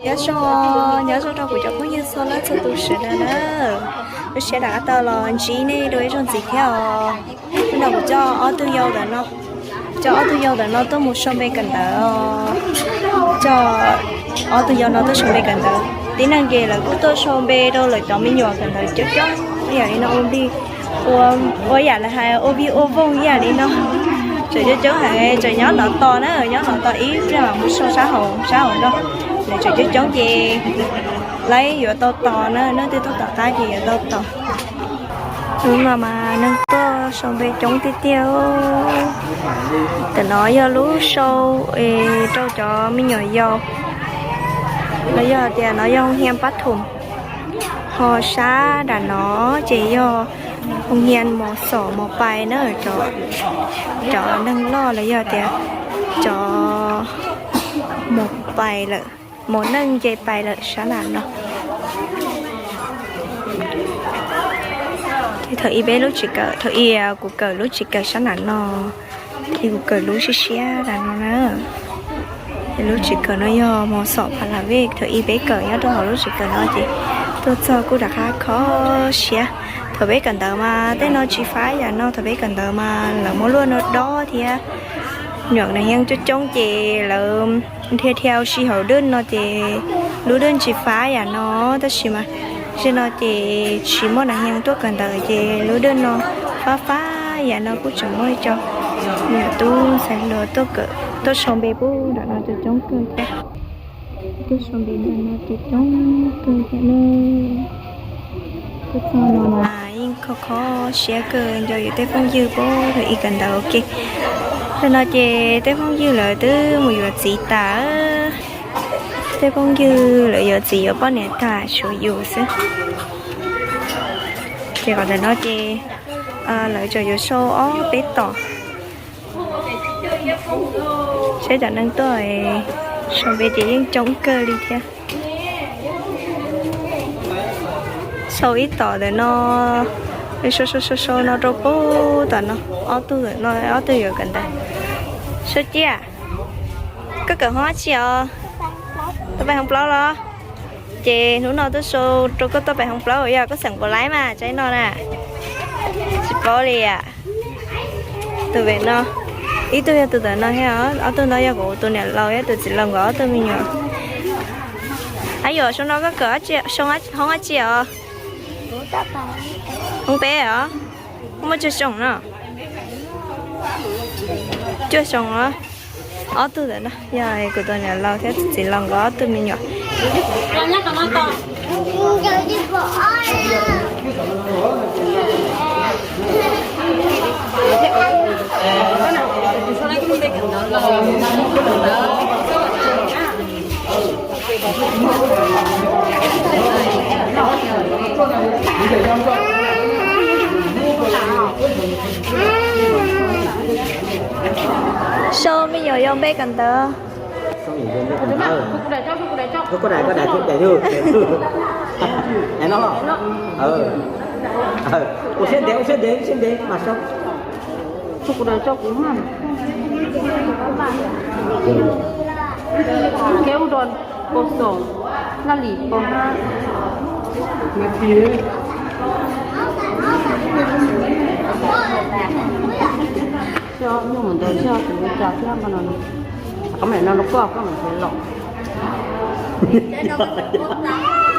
Nyob zoo, nyob zoo rau kuv cov phooj ywg txhua leej txhua tus sawv daws na. Lub sij hawm no kuv tau los ntsib nej dua ib zaug ntxiv thiab os. Hnub no kuv coj ob tug yau ntawm no, coj ob tug yau ntawm no tuaj mus sau npe kawm ntawv os. Coj ob tug yau no tuaj sau npe kawm ntawv. Tib neeg ces lawv kuj tuaj sau npe rau lawv cov me nyuam kawm ntawv coob coob ib yam li no ua nplig, ua, ua yam lawv hais ua vij ua vooj ib yam li no. Tseem coob coob heev, tseem nyob no tos na, nyob no tos ib pliag mam mus sau sab hauv, sab hauv no. Lawv tseem coob coob ces lawv yuav tau tos na, leej twg tuaj tom qab ces yuav tau tos. Hnub no mas neeg tuaj sau npe coob tiag tiag. Tam no yog lub sau es rau cov me nyuam yaus, los yog tias no yog hoo hia pab thum, ho sab nram no ces yog hoo hia mos xom mos pais na, cov, cov neeg loj los yog tias cov mos pais lawm, mos neej nce pais lawm sab nram no. Ces thaum ub peb lub tsev kawm, thaum ub kuv kawm lub tsev kawm sab nram no, ces kuv kawm lub siab siab nram no na. Lub tsev kawm no yog mos xom pha la vej, thaum ub peb kawm nyob rau hauv lub tsev kawm no ces tuaj txog kuj rov qab kho siab. Thaum peb kawm ntawv mas tej no tsis fab yam no, thaum peb kawm ntawv mas lawv muab luaj no dob thiab, nyuam nas hias coob coob ces lawv dhia dhia ua si hauv dwj no ces lub dwj tsis fab yam no. Tab sis mas zaum no ces tsis muaj nas hias tuaj kawm ntawv ces lub dwj no fab fab yam no, kuj tseem muaj ib co me nyuam tub ntxhais hluas tuaj kawm, tuaj sau npe pub nram no coob coob kawg thiab. Tuaj sau npe nram no coob coob kawg thiab na. Tuaj txog no mas yeej kho kho siab kawg, nco yus tej phooj ywg pub thaum ub kawm ntawv ua ke. Zaum no ces tej phooj ywg lawv twb mus yuav txiv tas, tej phooj ywg lawv yuav txiv yuav poj niam tas tshuav yus xwb. Ces qhov ntawm no ces lawv tseem yuav sau ob peb tom. Saib cov neeg tuaj sau npe ces yeej coob kawg li thiab. Sau ib tom ntawm no, sau sau sau sau no rau pub tom no, ob tug ntawm no ob tug yuav kawm ntawv. Sau ciaj, koj kawm hoob dab tsi os? Tau pais hoob plaub los? Ces hnub no tuaj sau rau koj tau pais hoob plaub, yog koj xeem Npaus Laib mas tsaib no na. Tsis paub li am. Tus pem no, ib tug yog tus ntawm no thiab, ob tug no yog kuv tus niam laus thiab tus txiv laus nkawd ob tug me nyuam. Ab, yuav sau no koj kawm hoob dab tsi os? Hoob peb os. Muaj cuaj xyoo no? Cuaj xyoo os. Ob tug ntawm no yog kuv tus niam laus thiab tus txiv laus nkawd ob tug me nyuam. Sau me nyuam yaus npe kawm ntawv. Ua siab ntev, ua siab ntev, ua siab ntev mas sau. Kev ua rau pos xoom, laj lim pos hab. Nyuj mus ntawd thiab, kuv mus cas thiab no. Koj mam no los koj, koj mam los.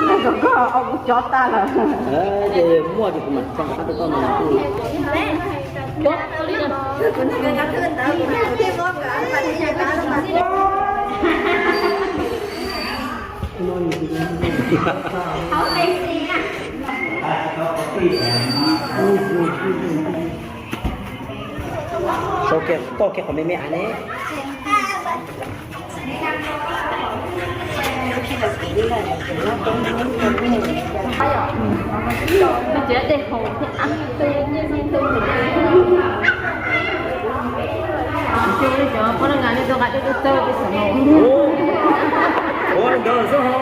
Koj, koj, kuv cov tas lawm. Ces muaj ces kuv mam tso rau koj mas. Sau kiag, toj kiag qhov me me av ne. Ua nkawd xwb ho.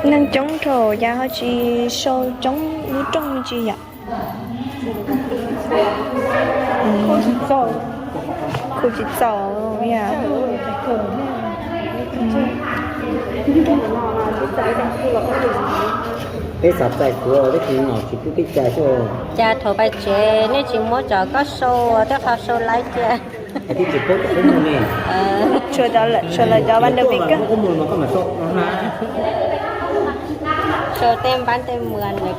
Neeg coob dhau cas ho tsis sau coob lub rooj tsis yom? Khu tsis txaus yom. Peb xav txais kuv, peb tsis nom tsis pub peb txais xwb. Cas thaum pais tsev nej tsis muab cov koj sau tej qhov sau laib cia? Tsis paub, tsis paub mus ne. Tshuav lawv cov Van Der Beek. Sau tej npab tej muas ntawd,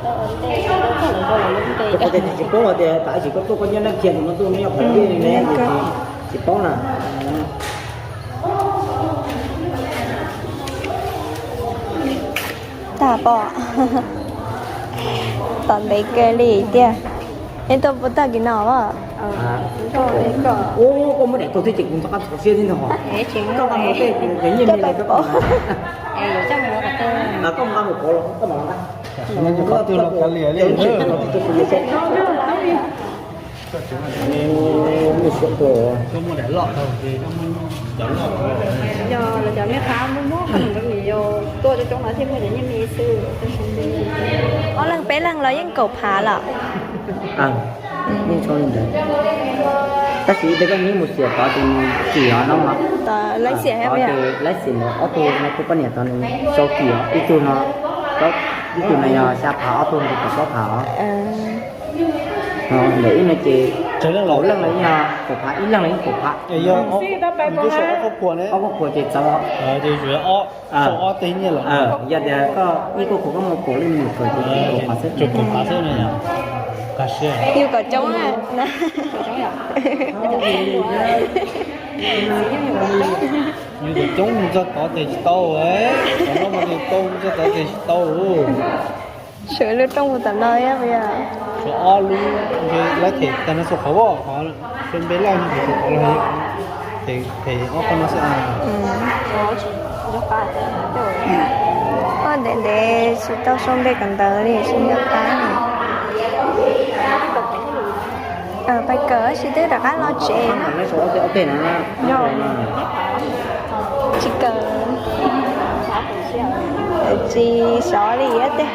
koj ua ntej. Tsis paub hais tias tam sim koj tuaj koj nyob nab khias no tuaj nyob qhov twg ne, tsis paub na. Tag pom. Tom ntev kawg li tiag. Nej tuaj puas tag kis no os? Koj muab daim kaug thiab ces kuv rov qab txhos siab thiab ntag. Koj nqa mus pov los koj mam nqa. Yog lawv cov me qhab muaj muaj qhov nws yuav tuaj coob coob no thiaj muaj cov nyiaj me xwb. Ob leeg peb leeg los yeej kaum phav lawm. Yeej tshaj li ntawd. Tab sis tej koj nyiam mus xiam tod ces tsis yog no mas. Laib xiam, laib xiam ntawd ob tug no kuv poj niam tod nws sau kim os, ib tug no, ib tug no yog xya phav, ob tug no yog kaum plaub phav os. Ntawm ib no ces kaum leej los ib no kaum phav, ib leeg los ib kaum phav. Ob khuab khuav ces txawv. Yog tias koj ib khuab khuav koj muaj kaum leej mus kawm ces kaum phav xwb. Yus kom coob na. Yus kom coob mus txog tod ces tsis tau, kom no mus txog tod ces tsis tau. Sawv lub rooj mus tom no yog puas yog? Sawv ob lub, ntshe lawv them tag no xwb, qhov vaj qhov sau npe loj no, qhov los them ob qhov no xwb. Oj, ntev ntev tsis tau sau npe kawm ntawv li, tsis nco qab. Pais kawm tab sis twb rov qab los tsev. Tsis kawm, tsis sov li thiab tej.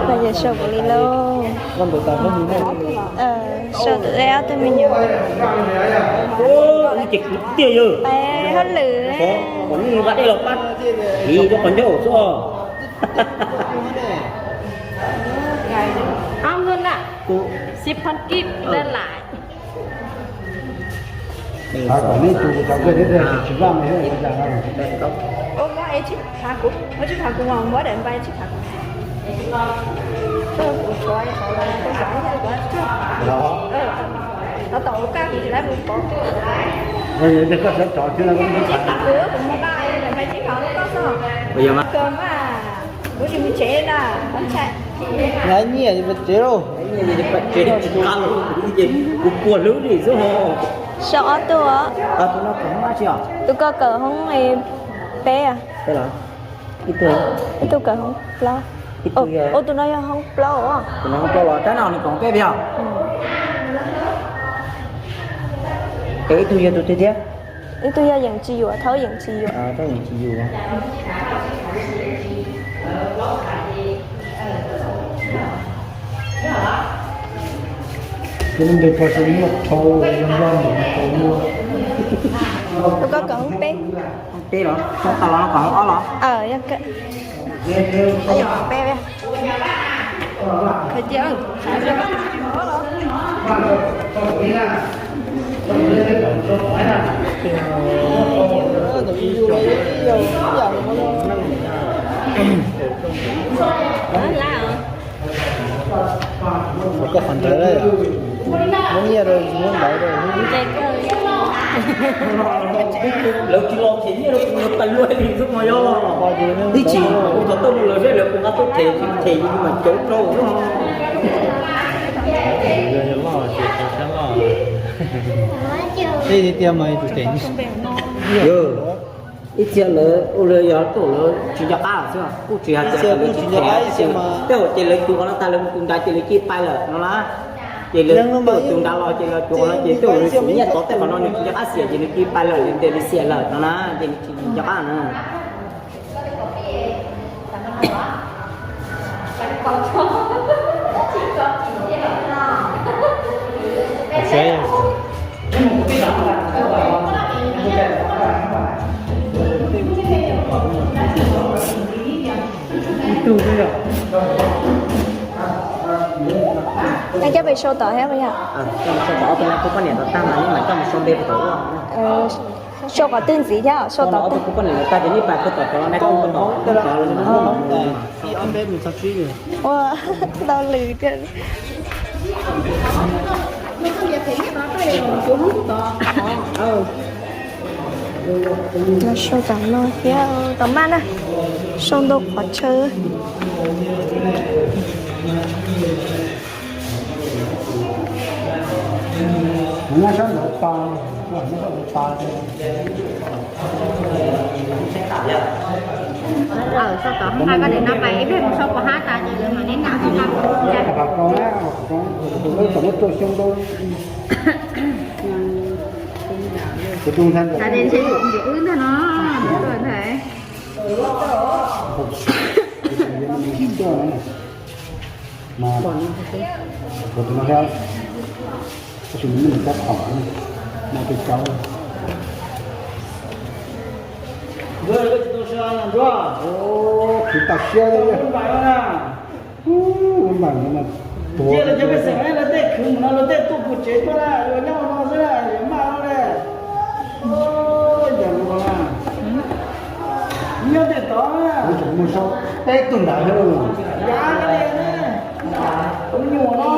Los yog sau kuv li lauj. Sau tus dej ob tug me nyuam. Ces kuv tiag yog peb hauj lwm. Kom nej nqa dej los pab, vim rau qhov ncauj xwb os. Ib nws na, sib phab kib laj lais. Ua, ua tsis phav kuv, ua tsis phav kuv mas muab daim npai tsis phav kuv. Kuv suav, kuv suav, kuv suav. Los tom ua kaj kuv tsis laib mus pov. Koj sawv tso tsis phav kuv, kuv muab nqa daim npai tsis phav koj xwb. Kawg mas, kuv tsis mus tsev na, ntshai. Nqa nyiaj pais tsev lauj. Kuv puas hlwb li xwb. Sau ob tug. Tus koj kawm hoob peb. Ib tug kawm hoob plaub. Ua, tus no yog hoob plaub. Tus no hoob plaub los tab no nws kawm hoob peb yog. Ib tug yog tus twg thiab? Ib tug yog Yeem Tsis Yuam, Thaub Yeem Tsis Yuam. Thaub Yeem Tsis Yuam. Tus koj kawm hoob peb. Hoob peb los, hoob tau los kawm hoob ob los? Peb. Koj qhov ntawd, muab nyiaj rau, muab ntawv rau. Lawv tsis los them nyiaj rau kuv, lawv pais luaj li xwb mas yog. Ib chim kuv txog tuaj mus lawv seb lawv puas nqa tuaj them, them mas cauv rau xwb. Ib tiag mas tus them. Yog, ib txhia lawv ua li yog tuaj lawv tsis nco qab lawm xwb, kuj tsis hais tias lawv tsis them, tej zaum ces lawv tus qhov no tag lawv mus tus nrad ces lawv cia li pais lawm no na. Ces lawv tuaj tus nrad los ces lawv cuav qhov no ces tuaj lawv xub nyiaj tod tej qhov no nws tsis nco qab xiam ces nws cia li pais lawm, nws ntias li xiam lawm no na ces nws tsis nco qab na. Ib tug xwb yog. Koj coj pem sau tom thiab puas yog? Coj mus sau tom ob tug no, kuv poj niam tom tag mas neb mam coj mus sau npe puag tom ua. Sau qhov twg ntxiv thiab, sau tom ob tug, kuv poj niam tom tag ces neb pais puag tom tod, neb coj mus tom tod. Ua ntau lws thiab. Los sau tom no thiab, tom maj na, sau ntau qhov chaw. Sau tom hab, koj niam no pais ib pliag mus sau pov hab tas ces lawv mam neb nqa hau nqa pov hab. Xav tias ntshe yus wb ntag no, ntag. Mas tus no thiab, tab sis nws muaj nws cov khoom, noj tej cauv. Khwv tag siab li. Lub npaim no mas tuag. Lawv tej khwv mus no lawv tej tuaj pug tsev tuaj na, yuav nyob no xwb na, yuav maj no le. Yog luag na, nyob tej tod na. Kuv tseem muaj sab peb tug ntawd thiab. Yav li ne, tus me nyuam no.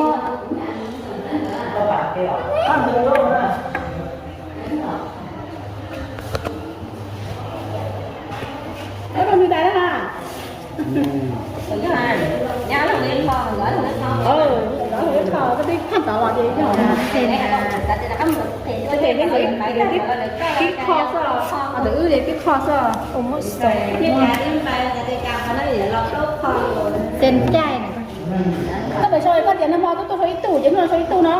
Tib qho xwb, tus wb ces tib qho xwb. Ua muab xaus. Koj pem sau koj tias nag hmo twb tuaj sau ib tug ces hnub no sau ib tug no.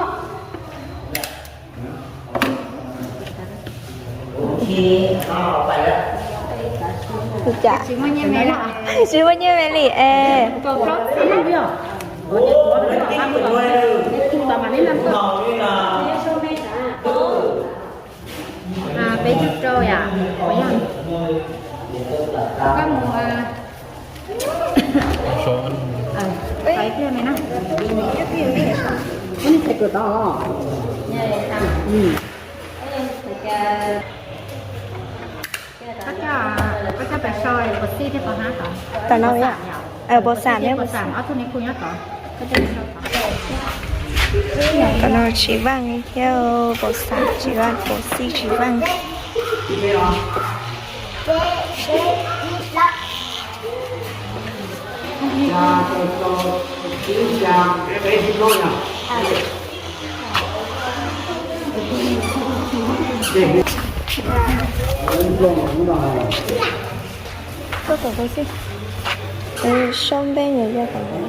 Ua cas tsis muaj nyiaj me li es? Peb caug rau yom? Koj mus, peb, koj coj pem sau pov xij thiab pov hab tod. Tom no, pov xam thiab pov xam ob tug ne kuj nyob tod. Tom no tsis vaaj thiab, pov xam tsis vaaj, pov xij tsis vaaj. Koj kom koj xwb. Sau npe yog yog tom no.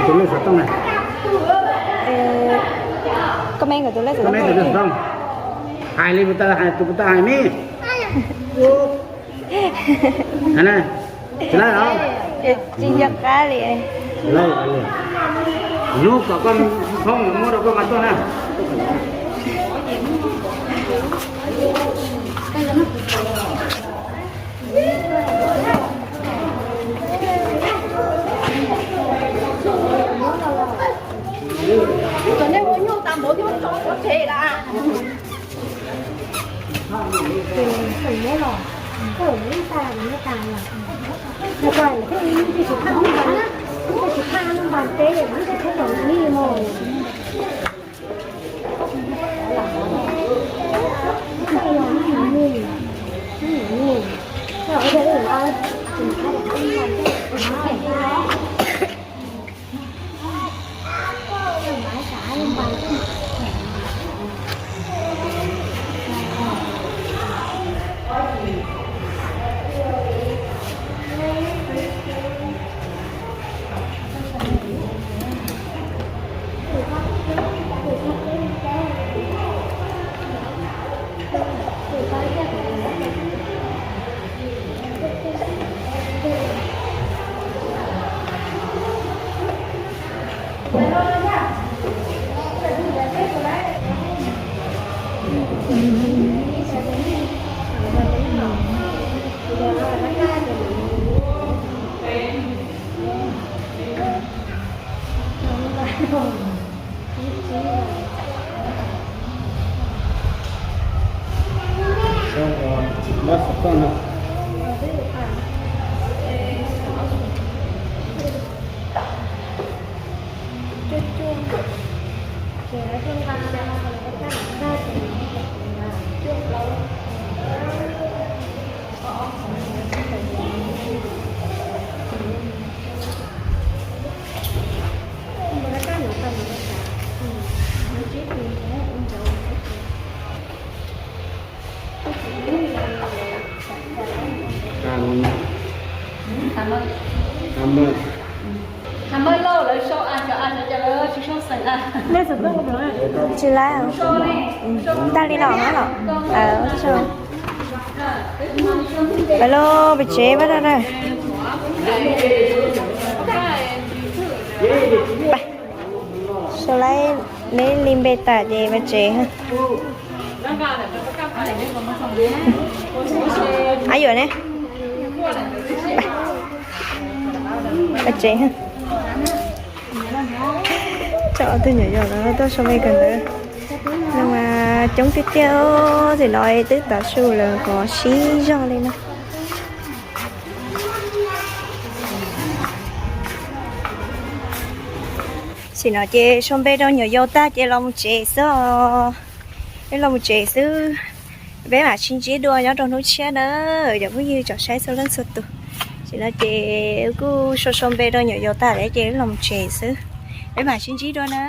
Tus lej xov tooj na. Koj me nkawd tus lej xov tooj. Hais li puas tau, hais tus puas tau hais me. Tsis laij os. Tsis nco qab li. Hnub kom koj phoob muab rau koj mas tuaj na. Tsis laib. Tag li no los? Alo, pem tsev pab da. Sau laib neb li npe tas ces pab tsev. Ab yuam ne. Pab tsev. Tso ob tug nyuam yaus no tuaj sau npe kawm ntawv. No mas coob tiag tiag, tam sim no twb tav su lawm, qhov sib zog li no. Tam sim no ces sau npe rau nyuam yaus tag ces los mus tsev xwb os. Peb los mus tsev xwb. Peb mam sib ntsib dua nyob rau hnub tshiab na, cov phooj ywg tsom saib txhua leej txhua tus. Tam sim no ces kuj sau sau npe rau nyuam yaus tag lawm ces los mus tsev xwb. Peb mam sib ntsib dua na.